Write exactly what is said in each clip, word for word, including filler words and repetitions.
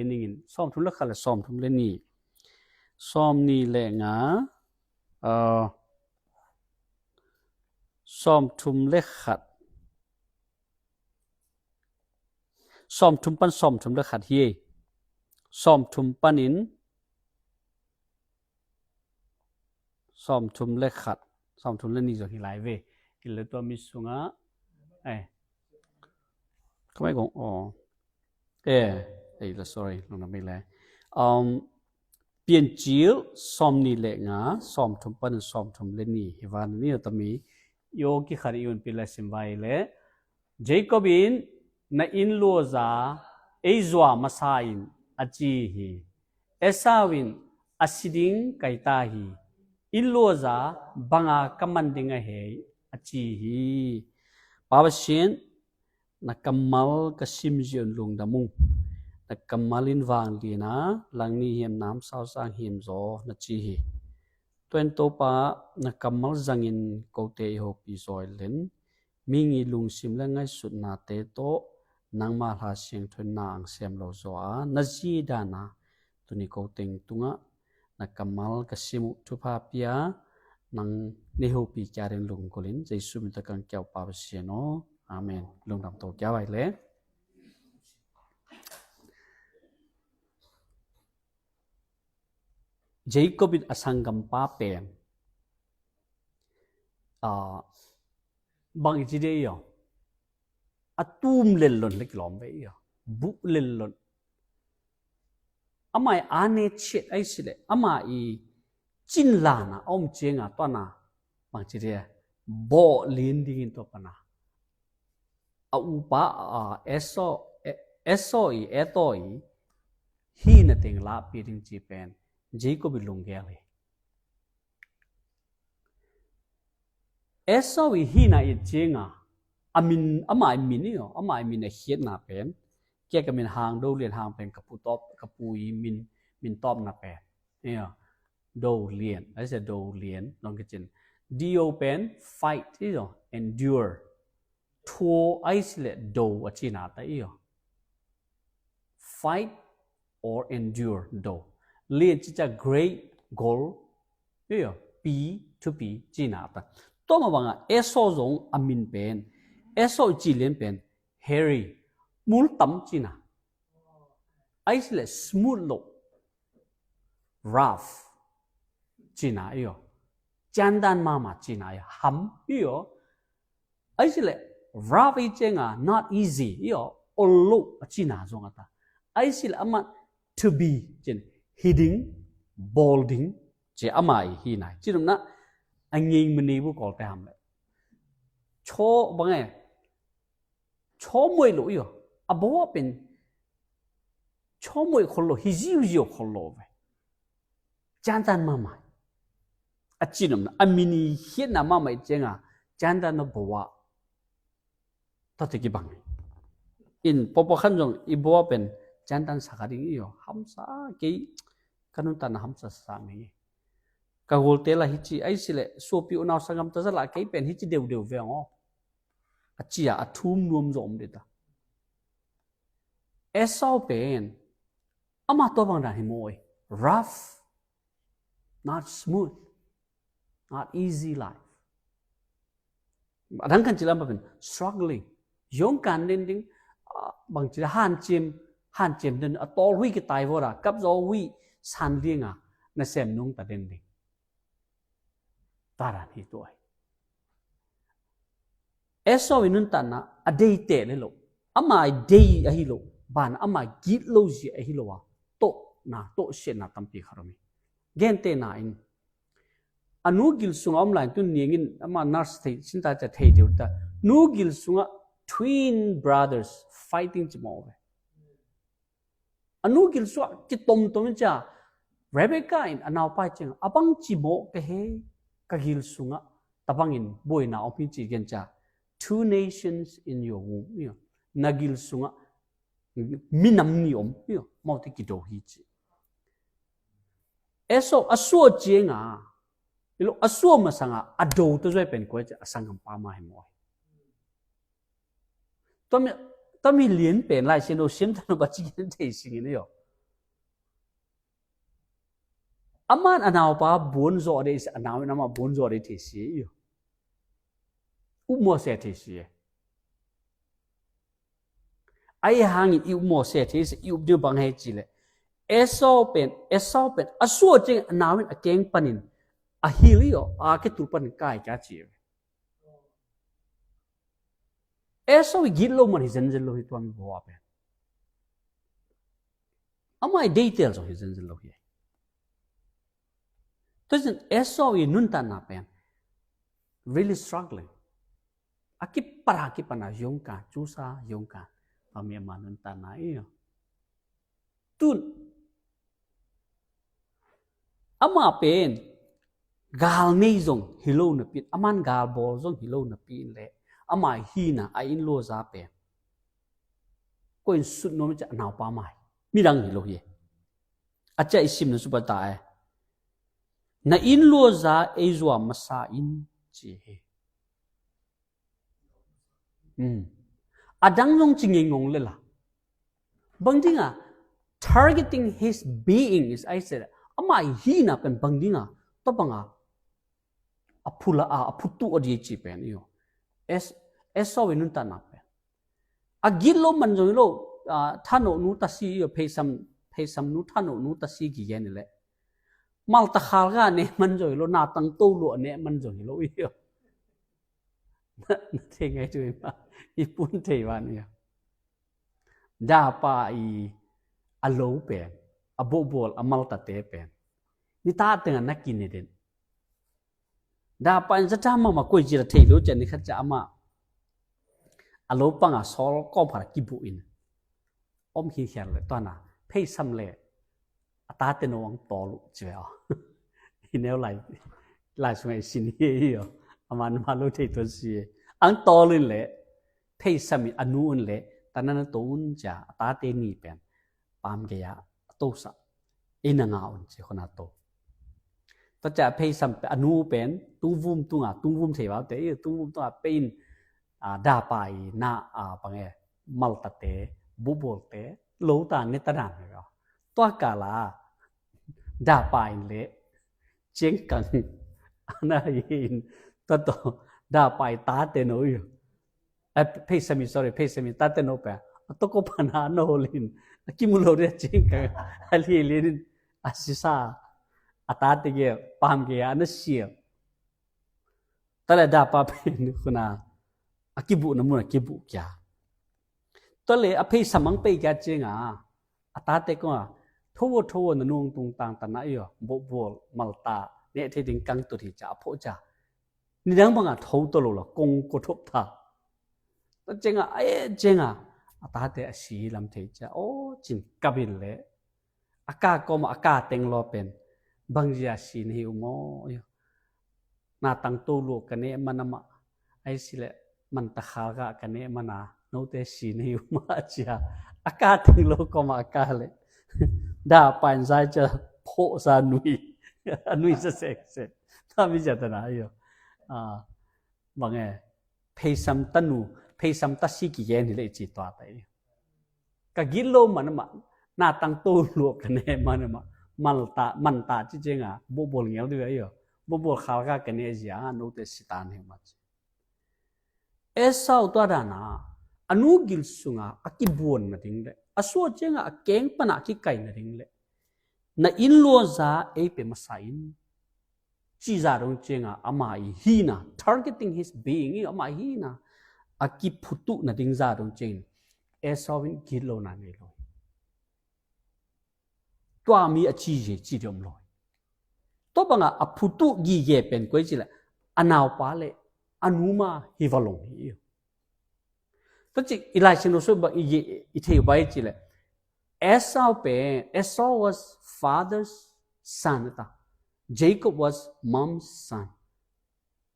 Ningin sawmthum le khat le sawmthum le nih, sawmnih le nga, uh, sawmthum le khat, sawmthum pan sawmthum le khat hi. Sawmthum panin sawmthum le khat, sawmthum le nih zong hi lai ve. Hi le tua mi sungah, eh, kamai gong, oh, eh, eh, la, sorry, long na mi lai. Um, Piancil sawmnih le nga, sawmthum pan sawmthum le nih hi van ni tami. Yo ki khat i un pi la sim vai le. Jacob in, "Na inn luaza ei zua masa in," a ci hi. Esau in, "A si ding kai ta hi. Inn luaza banga ka man ding a hei," a ci hi. Pa Pasian, na kammal ka sim zion lungdam ung. Na kammal in vanglian a, langni hiam namsau sang hiam zaw na ci hi. Tua in Topa, na kammal zangin kote i hopi zawi len, mihing i lungsim le ngaihsutnate tawh nangma Lha Siangtho in na ang sem lo zaw a, na zi dan a, tuni ko teng tungah na kammal ka sim uh thupha pia, nang nei hopi kia ding lunggulh in, Jesu min tawh kang kiau Pa Pasian aw. Amen. Lungdam to kia vai le. Jacob in a sanggampa pen, ah, bang i ci dia i aw, a tum lellon le kilawm ve i aw, buh lellon. Amah i a ne chiat ai si le, amah i cinlana a om cianga tuana, bang ci dia, bawh lin dingin tua pana a upa, a, Esau, E-, Esau i, Esau i, hihna teng lahpi ding ci pen Jacob i lunggel hi. Esau i hihna i cianga, a min, amah i min i aw, amah i min a khiatna pen, kia ka min hang do lian hang pen ka pu tawp, ka pu i min, min tawpna pen. I aw, do lian, ai se do lian, nong kicin. D O pen fight, i aw, endure. Thuo ai si le do a cina ta i aw. Fight or endure do. Lian cica great goal. I aw, P to P cina ta. Tua ma banga Esau zong a min pen. Esau i ci lian pen. Hairy. Mul tam cina. Ai si le smooth lo. Rough. Cina i aw. Ciandan mama cina i aw. Ham i aw. Ai si le rough i cianga not easy i aw. Ol lo a cina zong a ta. Ai si le amah to be cin. Hi ding, bawl ding, ci amah i hihna. Ci nopna a nging mani bu kawlte ham le. Chaw bang e. Chaw muai lo i aw. A bawa pen chaw muai khol lo, hi ziuziau khol lo ve. Ciantan mama. A ci nopna, a min i khiatna mama i cianga, ciantan na bawa. Tate kibang. In pawpaw khan zong i bawa pen, ciantan saka ding i aw. Hamsa kei, ka nuntakna hamsa sa meng i. Ka gulte la hi ci, ai si le, suapi unau sangam ta za la kei pen hi ci deudeu ve ang aw. A cia a thum nuam zom dita. Esau pen, ama tua bang dan hi maw i. Rough, not smooth, not easy life. A dang kan ci lam pa pen, struggling. Yong kan den ding, ah, bang ci hanciam, hanciam den, a tol hui kitai vora, kap zo hui san dinga, na sem nung ta den ding. Taran hi tuai. Esau i nuntakna a dei teh le lo. Ama i dei ahi lo. Ban ama git lo zia ahi lo a. Toh na, toh siatna tampi khat om hi. Gente na in. A nu gil sunga om lai tun niangin ama nurse thei, sinta ca thei deu ta. Nu gil sunga twin brothers fighting ci maw ve. A nu gil sungah kitomtom in cia, Rebecca in a naupai ciangah, a bang ci mawh ka he, ka gil sungah tabangin buaina om hi ci gen cia, two nations in your womb. Na gil sungah minam ni om, maute kido hi ci. Esau a sua cianga, a sua masanga a do ta zuai pen kua cia, a sanggampa mah hi maw hi. Tami, tami lian pen lai sian lo siam tanu ba ci gen thei singin ayo. Aman a naupa buan zawh dei, a nau in amah buan zawh dei thei si e. Upmawh se thei si e. Ahi hangin i upmawh se thei si, i up ding bang hei ci leh, Esau pen, Esau pen a suah ciang a nau in a keng panin a hil i aw, a kitul panin kai kia ci e. Esau i gitlo man hi zenzen lo hi, tua mi bawa pen. Amah i deitel zong hi zenzen lo hi. Tua zin Esau i nuntanna pen really struggling. A kipara kipana yongka, cusa yongka. Tua mi ama nuntanna i aw. Tun amah pen gal nei zong hi lo napi in, aman gal bawl zong hi lo napi in leh, amah i hina, a inn luaza pen koi in sut nuam i ci a, a naupa mah hi. Midang hi lo hi. A ciah i simna supa ta e. Na inn luaza ei zuam masa in ci hi. Hmm. A dang zong ci ngei ngong le la. Bang dinga targeting his being is, I said, amah i hina pen bang dinga, tua banga a phula a, a phutu a di ci pen i aw. Es, Esau i nuntanna pen. A gitlo man zong hi lo, a, thano nu tasi i aw, pheisam, pheisam nu thano nu tasi kigen i leh. Malta khalga ne man zong hi lo, na tangto lua ne man zong hi lo i aw. Na thei ngai tu i ma, i pun thei van i aw. Dapa i a lo pen, a bohbawl, a maltate pen. Ni ta tenga na kine den. Dapa in zata mama koi ci la thei lo cian ni khat ca ama. A lo panga sawl kawm phara kibuh in. Om hi hiar le tuana. Pheisam le. A tate no ang tolu ci ve aw. Hi neu lai. Lai sungai sin hi hi aw. Aman ma lo thei tuan si. Ang tolu in le. Pheisam in a nu un le. Tana na to un ca. A tate ni pen. Pam gaya. A to sa. Ei na nga un ci khona to. Tua ciah pheisam a nu pen tungvum tunga, tungvum thei vau te, tungvum tunga pei in, a, dapa i na, a, pange, maltate, bubawlte, lota ne tadan he. Tua kala dapa in le ciangkang ana in tua to dapa i tate no i. A, pheisami, sorry, pheisami, tate no pe. A toko pana no lin. A kimu lo dia ciangkang. A li lin. A sisa. A tate ge, pam ge, ana sia. Tale dapa pen kuna. A kibu na mun a kibu kia. Tale a pheisam ang pei kia cianga. A tate ko a. Thowo, thowo na nung tung tang tana iyo. Bobol, malta. Ne thei ding kang tu thi ca, pho ca. Nidang banga tho to lo la kong ko thop tha. Ta cenga, a e cenga. A tate a si lam thei cia. O cin kabin le. A ka koma a ka teng lo pen. Bang zia si na hi u maw. Na tang to lo ka ne man ama. Ai si le man ta khal ka ka ne man a. Note si na hi u maw cia. A ka teng lo koma a ka le. Da pain zai cia pho sa nui. A nui sa sek sek. Ta mi cia ta na iyo. A, bang e, pheisam tanu, pheisam tasi kigen hi le i ci tua ta i. Ka gilo man ama, na tang to lo ka ne man ama, malta, manta ci cenga, bobol ngel di ve iyo. Bobol khal ka ka ne zia, note sitan he ma ci. Esau tua dana, a nu gil sunga, a kibuan na ding le, a sua cenga, a keng pana a kikai na ding le, na in lua za ei pe masa in. Ci za dong cianga ama i hina, targeting his being i ama i hina, a kiphutuh na ding za dong ciangin Esau in gitlo na ngei lo. Tua mi a ci ze ci de om lo. Tua banga a phutuh gige pen koi ci le a naupa le a numa hi va long hi. Tua ci i Lai Siangtho sua bang i, i thei bai ci le Esau pen, Esau was father's son ta. Jacob was mom's son.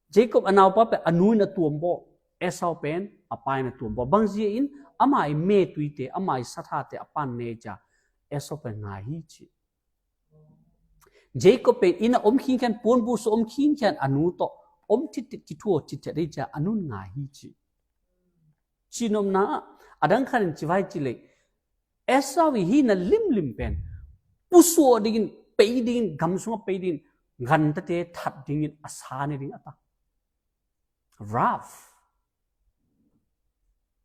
Jacob a naupa pen a nu in a tuam bawl. Esau pen a pa in a tuam bawl. Bang zia in ama i me tuite, ama i sathate a pan ne cia. Esau pen ngai hi ci. Jacob pen inn a om khinkhian, puanbu sa om khinkhian a nu tawh om thitthit kithuaw thitthit hi cia a nun ngai hi ci. Cinopna ah a dang khanin ci vai ci lei Esau i hina limlim pen pusuah dingin pei dingin, gam sungah pei dingin, gantate that dingin a sa ne ding a ta. Rough.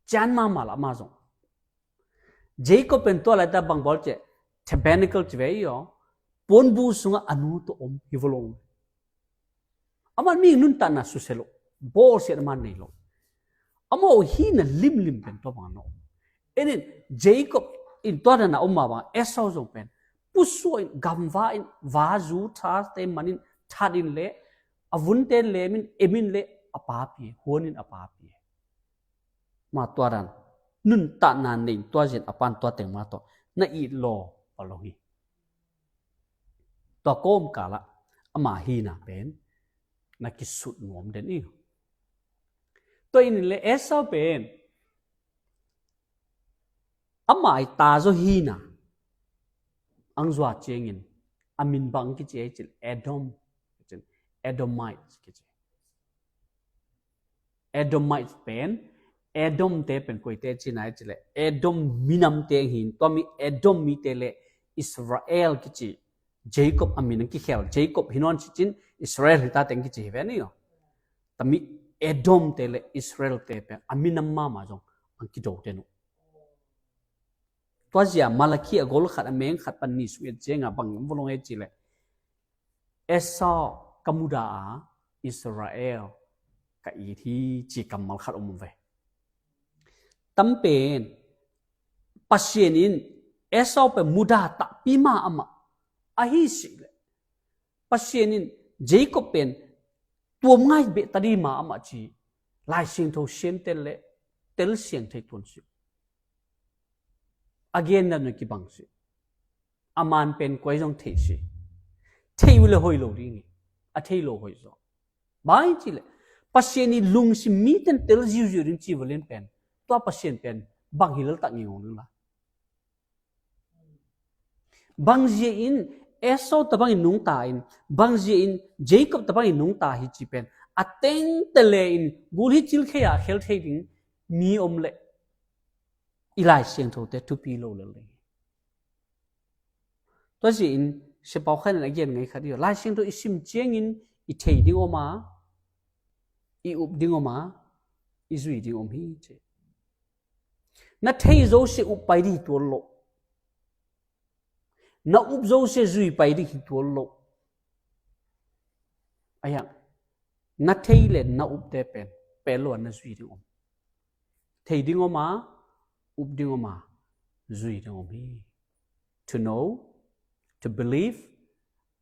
Cian mahmah lah amah zong. Jacob pen tua laita bang bawl ciah, tabernacle ci ve i aw, puanbu sungah a nu tawh om hi vo lo. Amah mi nuntakna susia lo, bawlsiat amah nei lo. Amah uh hina limlim pen tua bang a na om. En in, Jacob in tua dan a om mah bang Esau zong pen pusuah in, gamva in, vazu thate man in, that in le a vunte lem in, em in le a papi, huan in a papi. Mah tua dan nuntakna nei in, tua zin a pan tua teng mah tawh na it law pa lo hi. Tua kawmkal ah ama hina pen na kisut nuam den i. Tua in le Esau pen ama i ta zaw hina ang zua ciangin a min bang kici ei cil Edom, Edomite kici. Edomite pen, Edomte pen koite cina ei cile, Edom minamte hin, tua mi Edom mite le Israel kici, Jacob a min ang kikhel, Jacob hi nawn cicin Israel hita teng kici hi ve ni aw. Tami Edomte le Israelte pen a minam mama zong ang kido te nu. Tua zia Malakhi a gol khat a meng khat pan ni sung et cianga bang volong et cile, Esau ka muda a, Israel ka it hi ci kammal khat om ve. Tampen Pasian in Esau pen muda takpi ma amah ahi sih le Pasian in Jacob pen tuam ngai beh tadi ma amah ci Lai Siangtho sian tel le tel siang thei tuan sih. A gen na nu kibang sih. A man pen koi zong thei sih. Thei uh le hoi lo ding hi. A thei lo hoi zaw. Bai ci le Pasian i lungsim mi ten tel ziuziu ding ci valin pen tua Pasian pen bang hi laltak ngei ngong ding la. Bang zia in Esau tabang in nungta in, bang zia in Jacob tabang in nungta hi ci pen a teng tele in gul hi cil khei a khel thei ding mi om le i Lai Siangtho te thupi lo lel ding. Tua zia in Sia Pau Khan in a gen ngai khat hi, Lai Siangtho i sim ciangin i thei ding om a, i up ding om a, i zui ding om hi ci. Na thei zo sia up pai ding hi tuan lo. Na up zo sia zui pai ding hi tuan lo. Ayang, na thei le na up te pen, pen lo na zui ding om. Thei ding om a, up ding om a, zui ding om hi. To know, to believe,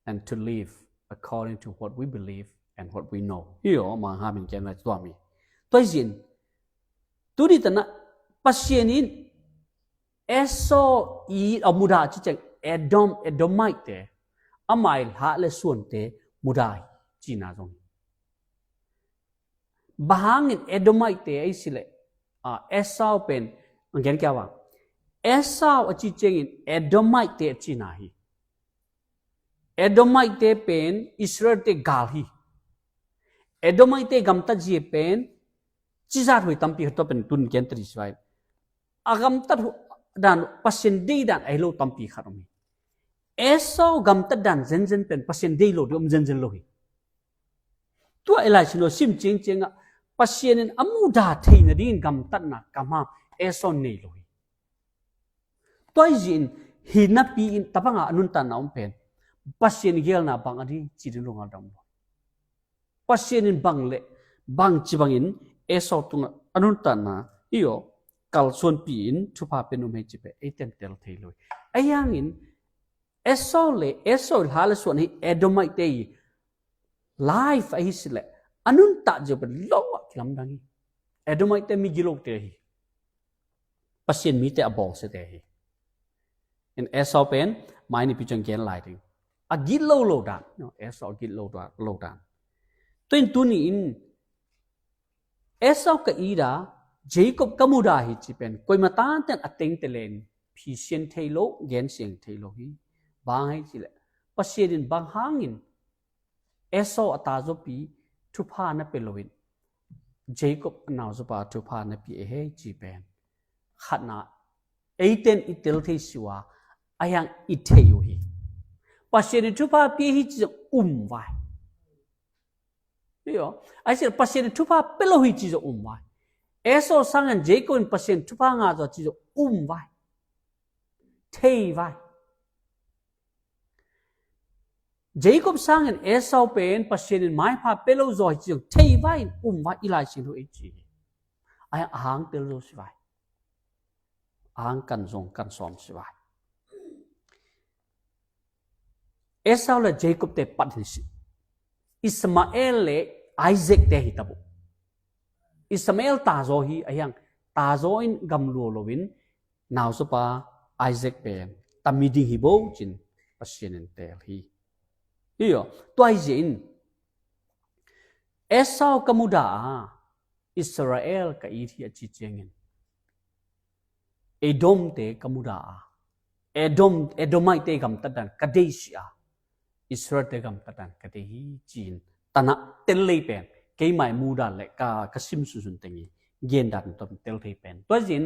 and to live according to what we believe and what we know. Hi aw, mang ha min ken lai tua mi. Tua zin, tu ni tana Pasian in Esau i a muda ci ceng Edom, Edomite te, amai hla le suan te muda hi, cina zong. Bahangin Edomite te ei sile, a, Esau pen, ang gen kia wa. Esau a ci cengin Edomite te a cina hi. Edomite te pen Israel te gal hi. Edomite te gamtat zia pen, cizat hui tampi khat tua pen tun gen tadi suai. A gamtat dan, Pasian dei dan, a hi lo tampi khat om hi. Esau gamtat dan zenzen pen, Pasian dei lo ding om zenzen lo hi. Tua i Lai Siangtho sim ciangciangah, Pasian in a muda theina dingin gamtatna kamham Esau nei lo hi. Tua hi zin, hi napi in tabanga a nuntanna om pen, Pasian gelna bang a di ci ding lungal dam lo. Pasian in bang le bang ci bangin Esau tungah a nuntanna hi aw, kalsuanpi in thupha pen um hei ci pe ei tentel thei lo. Ei hangin Esau le Esau hla le suan hi Edomite te hi life ahi sile a nuntak zeu pen lo a kilamdang hi. Edomite te mi gilo te hi. Pasian mite a bawngsia te hi. In Esau pen mai nipi ciang gen lai ding. A git lo lo dan. No, Esau a git lo dan, lo dan. Tuin tuni in Esau ka ida, Jacob ka muda hi ci pen koima tanten a tengte len phi sian thei lo, gen siang thei lo hi. Bang hei ci le Pasian in bang hangin Esau a ta zopi thupha na pe loin Jacob a nau zopa thupha na pi e hei ci pen khatna eiten i tel thei siwa a hiang i thei uh hi. Pasian in thupha pia hi ci zong um vai. Hi aw. Ahi zongin Pasian in thupha pia lo hi ci zong um vai. Esau sangin Jacob in Pasian thupha ngah zaw ci zong um vai. Thei vai. Jacob sangin Esau pen Pasian in maipha pia lo zaw hi ci zong thei vai in um vai i Lai Siangtho i ci hi. Ahi a hang tel zo si vai. A hang kan zong kan sawm si vai. Esau le Jacob te pat hi si. Ismael le Isaac te hi tabu. Ismael tazaw hi a hiang tazaw in gamlua loin nausapa Isaac pen tami ding hi bo cin Pasian in teel hi. Hi aw, tua hi zia in Esau ka muda a Israel ka it hi a ci ciangin Edomte ka muda a Edom, Edomite gamtatdan ka deih si a Israelte gamtatdan ka deih hi ci-in tanah tel lei pen keimai mudan le ka, ka sim sunsun teng i gendan tom tel thei pen. Tua zin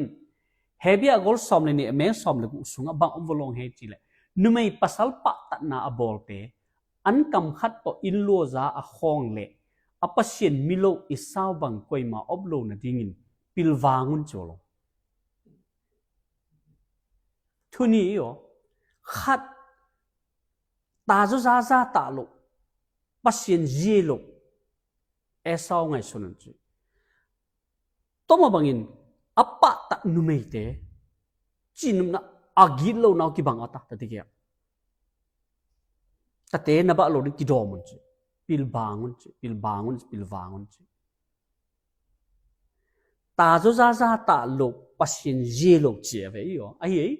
Hebia gol sawm le nih a meng sawm le guh sungah bang om volong he ci le numei pasal pahtatna a bawlte an kam khat tawh inn luaza a khawng le a Pasian milo Esau bang koima op lo nadingin pilvang un ci lo. Thu ni i aw, khat tazaw zaza tah lo, Pasian zi lo, Esau ngaihsun un ci. Tua mah bangin a pahtat numeite cihnopna a git lo nau kibang a ta, tate kia. Tate na bah lo ding kidawm un ci. Pilvang un ci, pilvang un ci, pilvang un ci. Tazaw zaza tah lo Pasian zi lo ci a ve i aw. Ahi ei.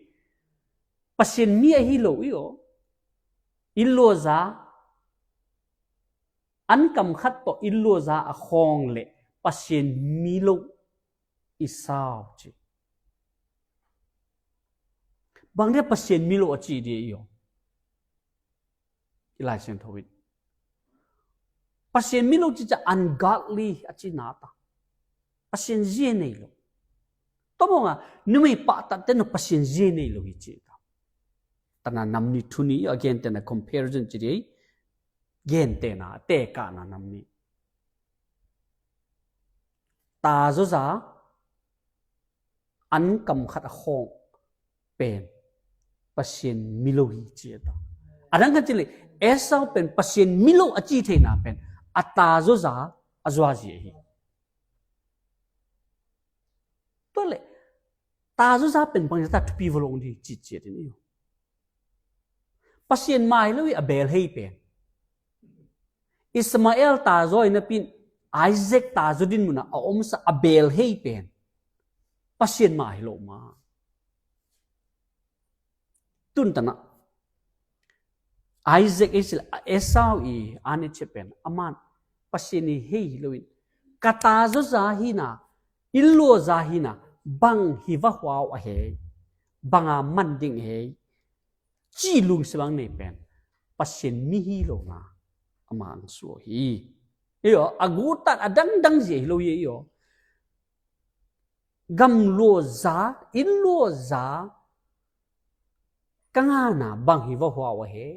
Pasian mi ahi lo i aw. Inn luaza an kam khat tawh inn luaza a khawng le Pasian milo Esau ci. Bang dia Pasian milo a ci dia i aw. I Lai Siangtho in Pasian milo ci ca ungodly a ci na ta. Pasian zi nei lo. Tua mah nga numei pahtatte no Pasian zi nei lo hi ci ta. Tana nam ni thu ni a gentena comparison ci dia. Gentena tekahna nam ni. Tazaw za an kam khat a khawng pen Pasian milo hi ci a ta. A dang khat ci le Esau pen Pasian milo a ci theina pen a tazaw za a zuazi ahi. Tua le tazaw za pen bang ta thupi volong di ci ci a tin i aw. Pasian mai lo i a bel hei pen. Ismael tazaw i napin Isaac tazaw din muna a omsa a bel hei pen Pasian mai lo ma. Tun tana Isaac i sila Esau i an i ci pen aman Pasian i hei lo in ka tazaw za hina inn luaza hina bang hi va huau a hei banga man ding hei ci lungsim ang nei pen Pasian mi hi lo na ama ang suah hi. I aw, a gutat a dangdang zia hi lo hi i aw. Gam luaza, inn luaza ka ngana bang hi va huau a he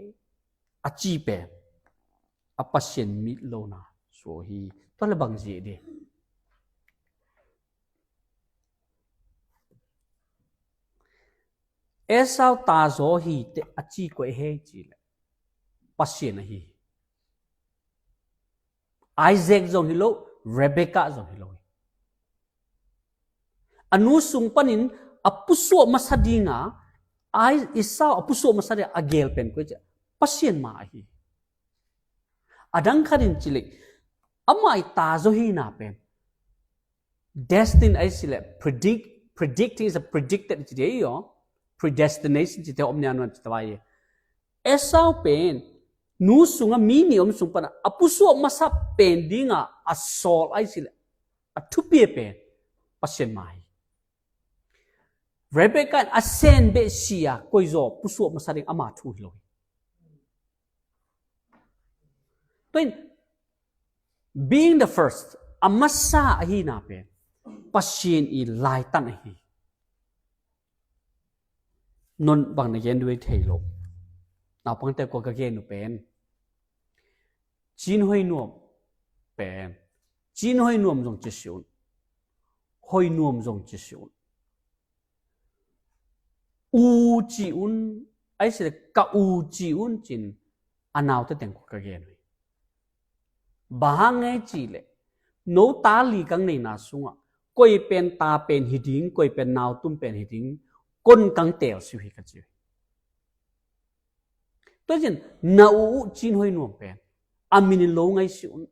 a ci pen a Pasian mi lo na suah hi. Tua le bang zia di Esau tazaw hi te a ci koi he ci le Pasian ahi. Isaac zong hi lo, Rebecca zong hi lo. A nu sung panin a pusuah masa dinga Esau a pusuah masa dinga a gel pen koi ci Pasian ma ahi. A dang khatin ci le ama i tazaw hina pen destined ai si le predict, predicting is a predicted ci dei aw. Predestination ci te om nia nuan ci tawai. Esau pen nu sunga mi ni om sung pana a pusuak masa pen dinga a sawl ai si le a thupia pen Pasian mai. Rebecca in a sen beh sia koi zaw pusuak masa ding ama thu hi lo hi. Tuin being the first a masa ahina pen Pasian i laitan ahi. Non bang na gen duai thei lo. Naupangte kua ka gen uh pen, Cin Hoi Nuam pen, Cin Hoi Nuam zong ci si un, Hoi Nuam zong ci si un, u ci un, ahi si le ka u ci un cin, a naute teng kua ka gen uh hi. Bang hang e ci le, no ta li kang neina sungah koi pen ta pen hi ding, koi pen nautum pen hi ding, kon kang tel si uh hi ka ci uh hi. Tua cin, na u uh Cin Hoi Nuam pen a min in lo ngai si un,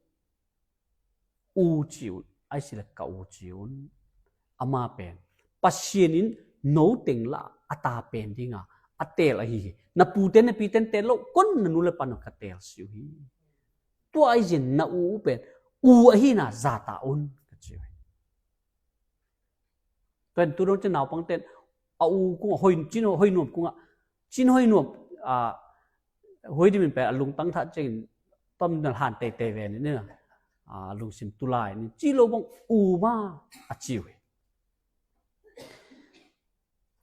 u ci un, ahi si le ka u ci un. Ama pen Pasian in no teng lah a ta pen dinga a tel ahi hi. Na pute na piten tel lo, kon na nu le pa na ka tel si uh hi. Tua ahi zin na u uh pen u ahina zata un ka ci uh hi. Pen tu dong cin naupang ten a u kungah Hoi, Cin Hoi Nuam kungah, Cin Hoi Nuam, ah, Hoi Dim in pen a lungtang that cengin tom na han teitei ve ni, ni, ah, lungsim tulai ni ci lo bang u ma a ci uh hi.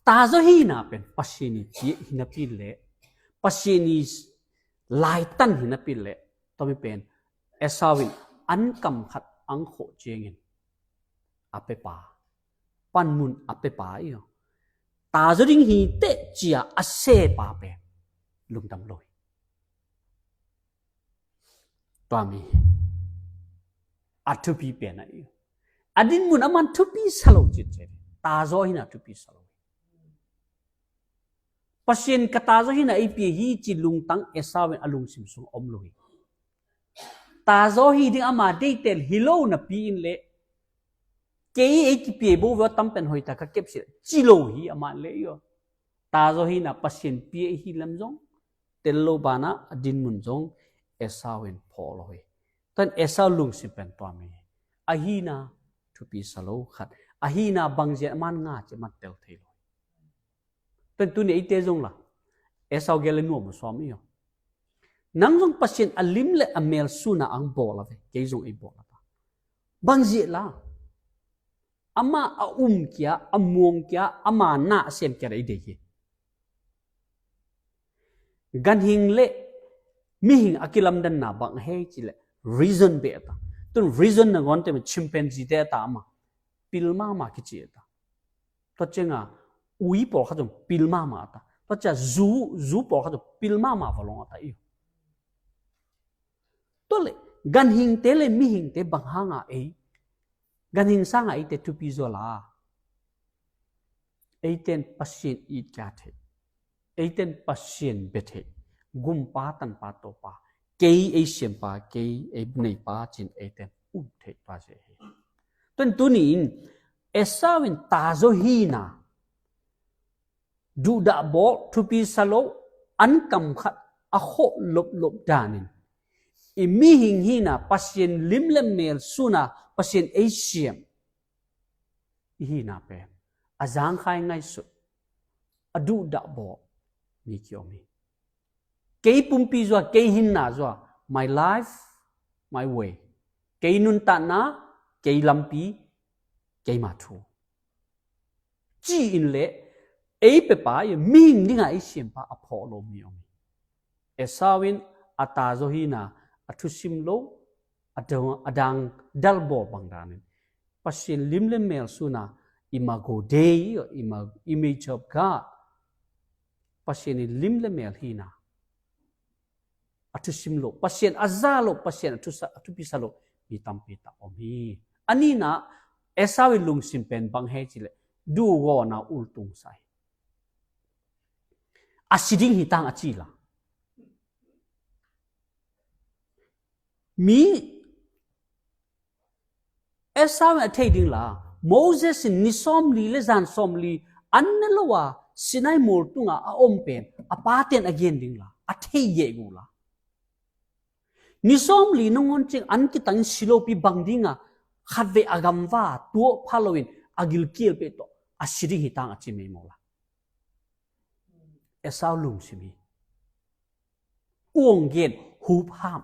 Tazaw hina pen Pasian i piah hi napi le, Pasian i laitan hi napi le, tua mi pen Esau in an kam khat ang khawh ciangin a pepa, panmun a pepa i aw, tazaw ding hi teh cia a sepa pen lungdam lo hi. Tua mi hi. A thupi pen a i aw, a dinmun a man thupi sa lo cit cit. Tazaw hina thupi sa lo hi. Pasian ka tazaw hina ei pia hi ci lungtang Esau in a lungsim sung om lo hi. Tazaw hi ding ama deitel hi lo napi in le, kei ei kipia bo ve, tampen hoita ka kep si ci lo hi ama le i aw. Tazaw hina Pasian pia hi lam zong tel lo bana a dinmun zong Esau in phaw lo hi. Tuan Esau lungsim pen tua mi hi. A hina thupi sa lo khat, a hina bangzia a man nga ci man tel thei lo hi. Pen tuni eite zong la Esau gel le nuam uh sawm i aw. Nang zong Pasian a lim le a mel suna ang bawl a ve, kei zong ei bawl a ta. Bangzia la ama a um kia, a muang kia, ama na a sem kia ei dei hi. Ganhing le mihing a kilamdanna bang hei ci le reason be a ta. Tun reason na gon te ma chimpanzee te a ta ama pil mama kici a ta. Tua cianga ui pawlkhat zong pil mama a ta. Tua cia zu, zu pawlkhat zong pil mama va long a ta i. Tua le ganhingte le mihingte bang hanga ei, ganhing sanga eite thupi zaw la, eiten Pasian it kia thei, eiten Pasian be thei, gumpa tanpa tawpa, kei ei siampa, kei ei neipa cin eiten um thei pa se hi. Tuan tuni in Esau in tazaw hina, duhdah bawl, thupi sa lo, an kam khat a khawh loplop danin i mihing hina Pasian lim le mel suna Pasian ei siam i hina pen a zangkhai ngaihsut, a duhdah bawl mi kiom hi. Kei pumpi zua, kei hinna zua, my life, my way. Kei nuntakna, kei lampi, keima thu ci in le, ei pepa i mihing dinga ei siampa a phawh lo mi om hi. Esau in a tazaw hina a thusim lo, a dang, a dang dalbawl bang danin Pasian lim le mel suna imago Dei, ima-, image of God. Pasian in lim le mel hina a thusim lo, Pasian a za lo, Pasian a thusa, a thupi sa lo mi tampi tak om hi. A nina, Esau i lungsim pen bang hei ci le, duhgawna ultung sa hi. A si ding hi tang a ci la. Mi Esau in a thei ding la, Moses in ni sawmli le zan sawmli an ne lo a Sinai mual tunga a om pen a paten a gen ding la, a thei yeh gu la. Ni sawmli nangawn cing an kitangin si lopi bang dinga khatvei a gamva tuah pha loin a gilkial peh tawh a si ding hi tang a ci mei maw la. Esau lungsim hi. Uang gen, hupham.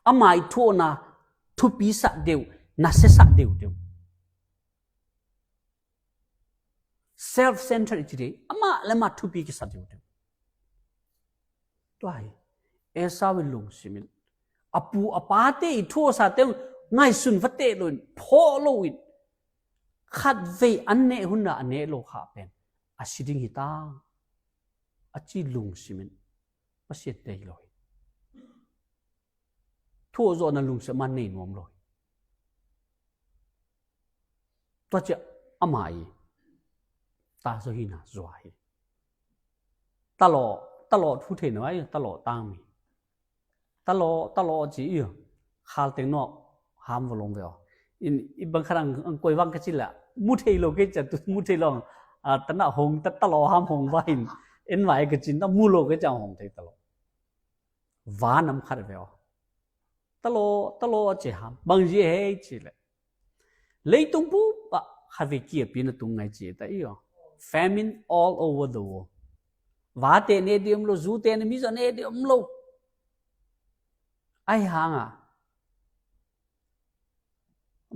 Ama i thuahna thupi sak deuh, nasia sak deuh deuh. Self-centered i ci dei, ama le ama thupi kisa deuh deuh. Tua hi Esau in lungsim in, a pu a pate i thuawsate ngaihsun va teh loin, phawh loin, khatvei an neh hunna a neh lo kha pen a si ding hi ta, a ci lungsim in Pasian tei lo hi. Thuawhzawhna lungsim a nei nuam lo hi. Tua ciah ama i ta zo hina zua hi. Talaw, talaw thu thei no ai, talaw tangmi. Talaw, talaw ci i khal teng no ham va long ve aw. In i bang khat ang, ang koi vang ka ci la mu thei lo kei ciah, tu mu thei lo. A, tana hong ta, talaw ham hong va in en vai ka cin ta mu lo kei ciah hong thei talaw. Va nam khat ve aw. Talaw, talaw a ci ham. Bang zi hei ci le. Leitung pu pa khatvei kiapi na tung ngai ci ta i aw. Famine all over the world. Vate ne di om lo, zute ne mi zo ne di om lo. Ai hanga.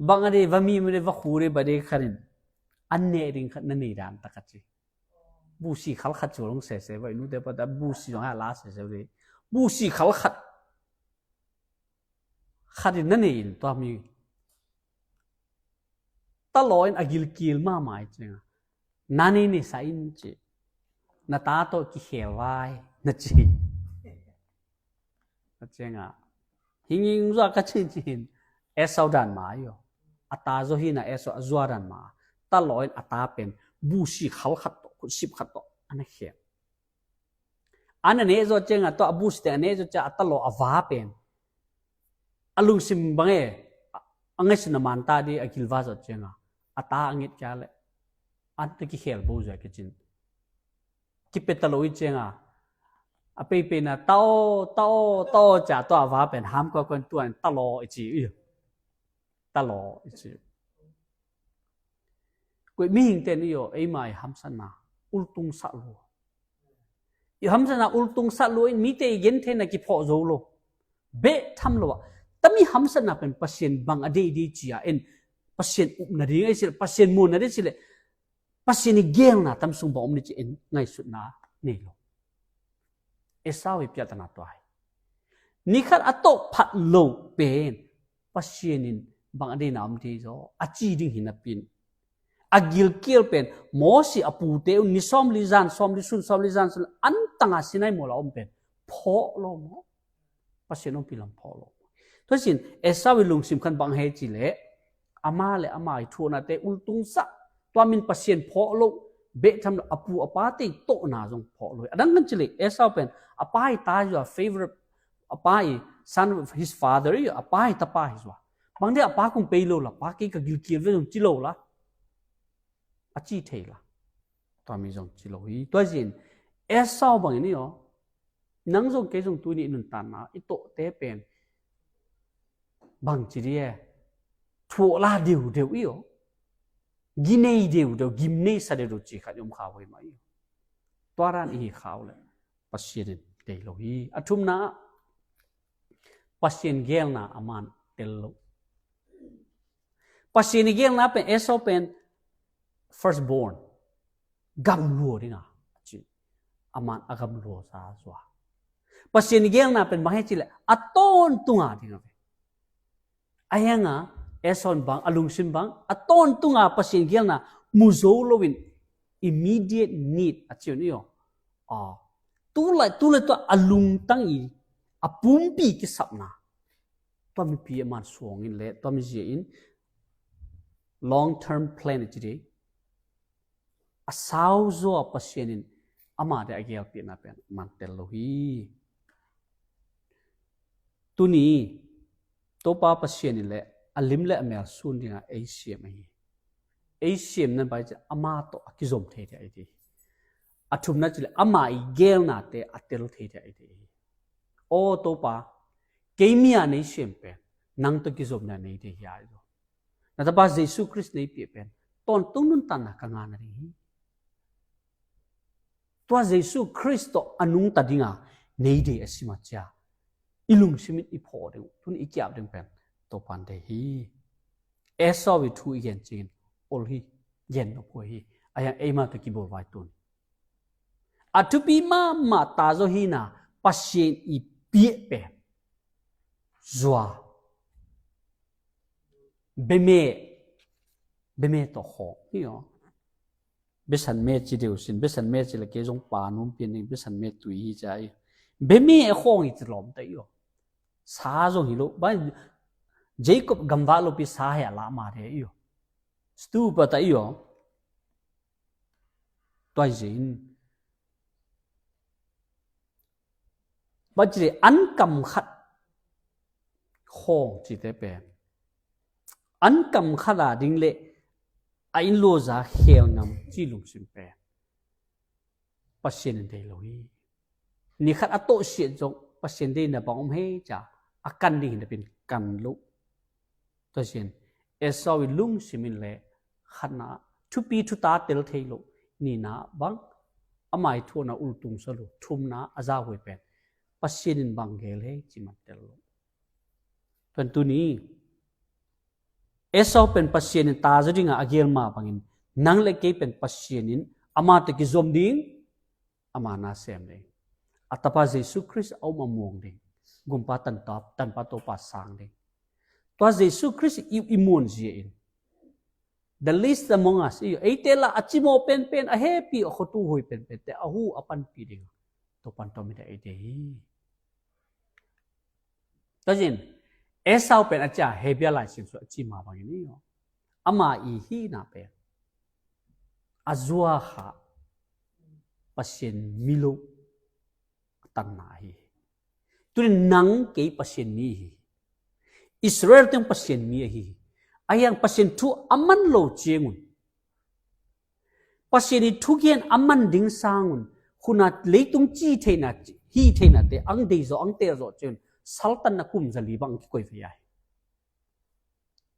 Bang a de va mi mu de va khu de ba de kharin. An ne ding khat na nei dan ta khat ci. Busi khal khat cu long sese va i nute pa ta busi zong ha la sese de. Busi khal khat. Khat in na nei in tua mi. Talaw in a gilkil mahmah i cianga. Na nei nei sa in ci. Na ta tawh kikhel vai na ci. Na cianga. Hinging zua ka cin cin. Esau dan ma yo. A ta zo hina Esau a zua dan ma. Talaw in a ta pen. Busi khal khat tawh, khutsip khat tawh. Ana khel. An a neh zawh ciangah tawh a bus teng a neh zawh ciangah a talaw a va pen a lungsim bang e, a ngaihsun a man ta di a gilva zawh ciangah a ta a nget kia le an ta kikhel bo zuai kicin. Kipia talaw i ciangah a peipeina tao tao tao ciah tawh a va pen ham kua kuan tuan talaw i ci i. Talaw i ci. Koi mihing ten i aw eima i hamsatna ultung sah lua. I hamsatna ultung sah lua in mite i gentheina kiphawh zo lo. Beh tham lo ah. Tami hamsatna pen Pasian bang a deidei cia en. Pasian upna ding a i sileh, Pasian muanna ding sileh. Pasian i gelna tam sung bang om ni ci en ngaihsutna nei lo. Esau i piahtana tua hi. Nikhat a tawh phat lo pen Pasian in bang a deina om thei zaw a ci ding hi napin a gilkial pen Mosi a pute un ni sawmli zan sawmli sun sawmli zan sun an tanga Sinai mual a om pen phawh lo maw? Pasian ompi lam phawh lo. Tua sin Esau i lungsim khan bang hei ci leh ama le ama i thuahnate ultung sah. Tua min Pasian phawh lo, beh tham lo, a pu a pa te i tawhna zong phawh lo. A dang kan ci leh Esau pen a pa i ta zua, favorite, a pa i son of his father i a pa i tapa hi zua. Bang dia a pa kung pei lo la, pa kei ka gilkial ve zong ci lo la. A ci thei la. Tua mi zong ci lo hi. Tua zin Esau bangin i aw. Nang zong kei zong tuni i nuntanna i tawhte pen bang ci di e. Thuah la deuhdeuh i aw. Ginei deuhdeuh, gimnei sa deuhdeuh ci khat i om khau hi mah i aw. Tua dan i hi khau le Pasian in tei lo hi. A thumna Pasian gelna a man tel lo. Pasian i gelna pen Esau pen firstborn. Gamlua dinga a ci. A man a gamlua sa zua. Pasian i gelna pen bang he ci le a tawntunga dinga ve. A hianga Esau in bang a lungsim bang a tawntunga Pasian gelna mu zo loin immediate need a ci un i aw. A, tulai tulai tua a lungtang i a pumpi kisapna. Tua mipi a man suangin le tua mizia in long term plan a ci di. A sau zaw Pasian in ama de a gelpiahna pen man tel lo hi. Tuni Topa Pasian in le a lim le a mel sun dinga ei siam ahi. Ei siam nan bai ci ama tawh a kizom thei thei ahi. A thumna ci le ama i gelnate a tel thei thei ahi. Aw Topa, kei mi a nei siam pen nang tawh kizomna nei thei hi ai zo. Na tapa Jesu Khrist nei piah pen tawntung nuntanna ka ngana ding hi. Tua Jesu Khrist tawh a nungta dinga nei dei a sima cia i lungsimin i phawh ding tun i kiap ding pen Topan dei hi. Esau i thu i gen cingin ol hi. Gen nophuai hi. A hiang eima tawh kibawl vai tun a thupi mahmah ta zaw hina Pasian i piah pen zua, beme, beme tawh khawng hi aw. Besan me ci deuh sin, besan me ci la kei zong pa num pian ding, besan me tui hi cia i. Beme a khawng i ci lawm ta i aw. Sa zong hi lo, bai Jacob gamvah lopi sa he a lah ma de i aw. Stu pa ta i aw. Tuai zin. Bacile an kam khat khawng cite pen an kam khat a ding le a in lo za khel ngam ci lungsim pen Pasian in dei lo hi. Ni khat a tawh siat zong Pasian deina bang om he ca a kan ding hin a pin kan lo. Tua sin Esau i lungsim in le khatna thupi thuta tel thei lo, nina bang ama i thuana ultung sa lo, thumna a zahuai pen Pasian in bang gel he ci man tel lo. Tuan tuni Esau pen Pasian in ta zaw dinga a gel ma bangin nang le kei pen Pasian in ama te kizom ding, ama na sem ding. A tapa Jesu Khrist a um a muang ding. Gumpa tanpa, tanpa topa sang ding. Tua Jesu Khrist i, i muan zia in. The least among us, i, eite la a cimaw penpen, a hepi, a khotu hui penpen te a hu a panpi ding. Topan tawm i eite hi. Tazin Esau pen a cia hebia lai sin su a cima bangin i, ama i hina pen a zua kha Pasian milo tanna hi. Tunin nang kei Pasian mi hi. Israel teng Pasian mi ahi hi. A hiang Pasian thu a man lo ciangun Pasian i thugen a man ding sangun huna leitung ci theina, hi theina te ang dei zaw, ang tel zaw ciangun saltanna kum zali bang kikoi vei ahi.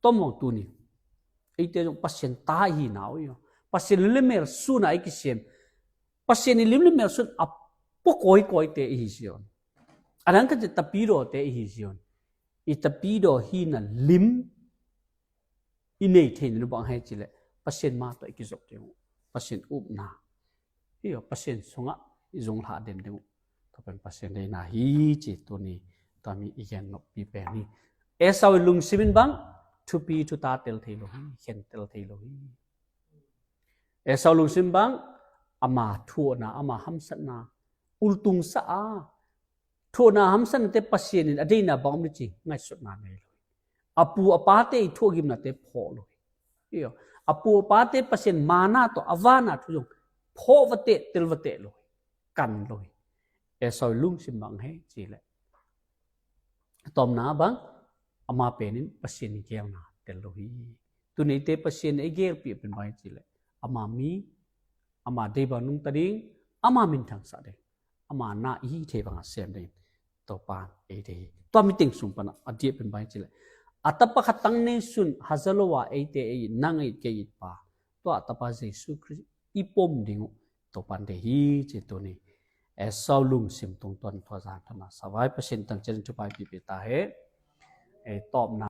Tomong tuni eite zong Pasian ta hi nau i aw. Pasian lim le mel suna i kisem. Pasian i lim le mel sun a pua kawikawi te i hi zion. A dang ka ci tapidaw te i hi zion. I tapidaw hina lim i nei theina nu bang hei cileh Pasian ma tawh i kizop ding uh. Pasian upna hi aw, Pasian sungah i zung hlah den ding uh. Tua pen Pasian deina hi ci tuni tua mi i gen noppi pen hi. Esau i lungsim in bang thupi thuta tel thei lo hi, khen tel thei lo hi. Esau lungsim bang ama thuahna, ama hamsatna ultung sa a, thuahna hamsatna te Pasian in a deina bang om ni ci ngaihsutna nei lo hi. A pu a pate i thuahgimna te phawh lo hi. Iyo. A pu a pate Pasian mana tawh a vana thu zong phawh vateh, tel vateh lo hi. Kan lo hi. Esau i lungsim bang he cileh a tawmna bang ama penin Pasian i gelna tel lo hi. Tuneite Pasian i gelpih pen bang hi cileh ama mi, ama dei bang nungta ding, ama minthangsak ding, ama na i hi thei banga sem ding Topan eite hi. Tua mi teng sung pana a diah pen bang hi cileh a tapa khat tang nei sun hazalo a eite ei nang ei kei it pa tua a tapa Jesu Khrist i pom ding uh Topan dei hi ci tuni. Esau lungsim tungtuan tua zan pana savai Pasian tang cian thupai pipi ta he. Ei tawpna